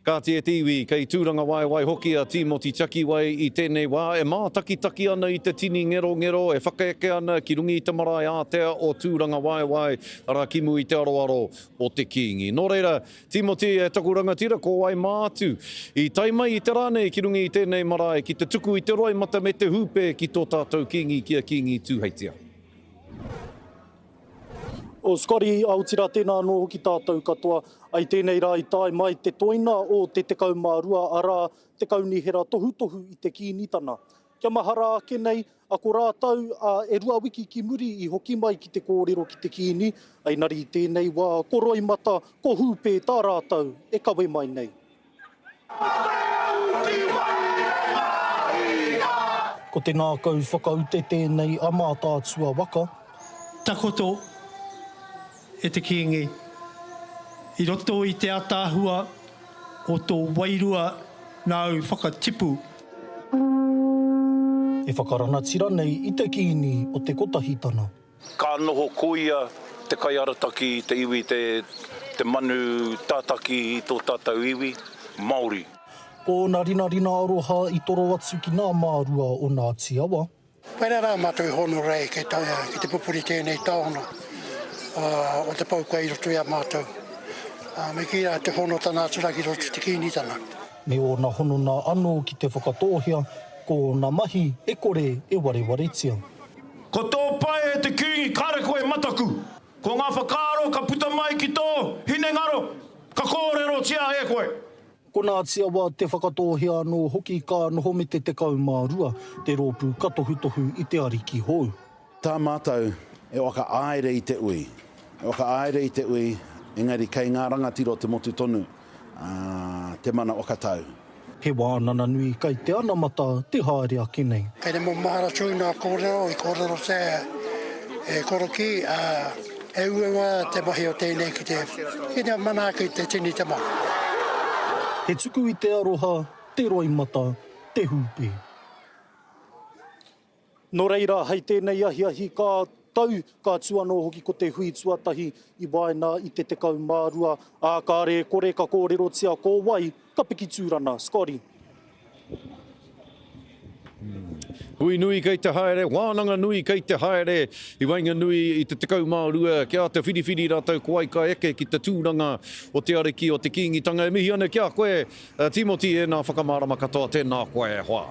Kāti e te iwi, kei Tūrangawaewae hoki a Tīmoti Tiakiwai i tēnei wā e mātakitaki ana i te tini ngerongero e whakaeke ana ki runga i te marae ātea o Tūrangawaewae, arā ki mua i te aroaro o te Kīngi. Nō reira, Tīmoti, e taku rangatira, ko wai mā atu i tae mai i te rā nei ki runga i tēnei marae ki te tuku i te roimata me te hūpē ki tō tātou Kīngi, ki a Kīngi Tūheitia. O Scotty, otirā tēnā anō hoki tātou katoa. I tēnei rā i tae mai te toina o te 12, arā, te kaunihera tohutohu i te Kīnitana. Kia mahara ake nei, a ko rātou, a, e rua wiki ki muri i hoki mai ki te kōrero ki te Kīni, engari i tēnei wā, ko Roimata, ko Hūpē tā rātou e kawe mai nei. Ko te ngākau whakaute tēnei a Mātaatua waka. Takoto e te Kīngi, i roto i te ataahua o tō wairua nāu whakatipu. E whakarangatira nei i te Kīngi o te Kotahitanga. Ka noho ko ia te kaiarataki i te iwi, te manu tātaki i tō tātou iwi Māori. Ko ōna rinarina aroha i toro atu ki nā mārua o Ngāti Awa. Whaira rā mātou i hōnore ai kei taea ki te pupuri tēnei taonga o te poukai i roto i a mātou. Me kī rā te honotanga atu rā ki roto i te Kīngitanga. Me ōna honona anō ki Te Whakatōhea, ko ōna mahi e kore e warewaretia. Ko tō pai e te Kīngi kāre koe e mataku. Ko ngā whakaaro ka puta mai ki tō hinengaro ka kōrerotia e koe. Ko Ngāti Awa, Te Whakatōhea anō hoki ka noho me te 12, te rōpū ka tohutohu i te ariki hou. Tā mātou e whakaāere i te ui, e whakaāere i te ui, engari kei ngā rangatira o te motu tonu te mana whakatau. He wānana nui kai te anamata te haere ake nei. Kei te maumahara tū ngā kōrero i kōrerotia e Korokī, ā, he uaua te mahi o tēnei ki te, ki te manaaki i te tini te maha. He tuku i te aroha, te roimata, te hūpē. Nō reira, hei tēnei ahiahi ka tau, ka tū anō hoki ko te hui tuatahi i waena i te 12, ā, kāre e kore ka kōrerotia ko wai ka piki tūrana. Scotty. Hui nui kei te haere, wānanga nui kei te haere i waenganui i te 12 kia āta whiriwhiri rātou ko wai ka eke ki te tūranga o te ariki o te Kīngitanga. E mihi ana ki a koe, Tīmoti, ēnā whakamārama katoa, tēnā koe e hoa.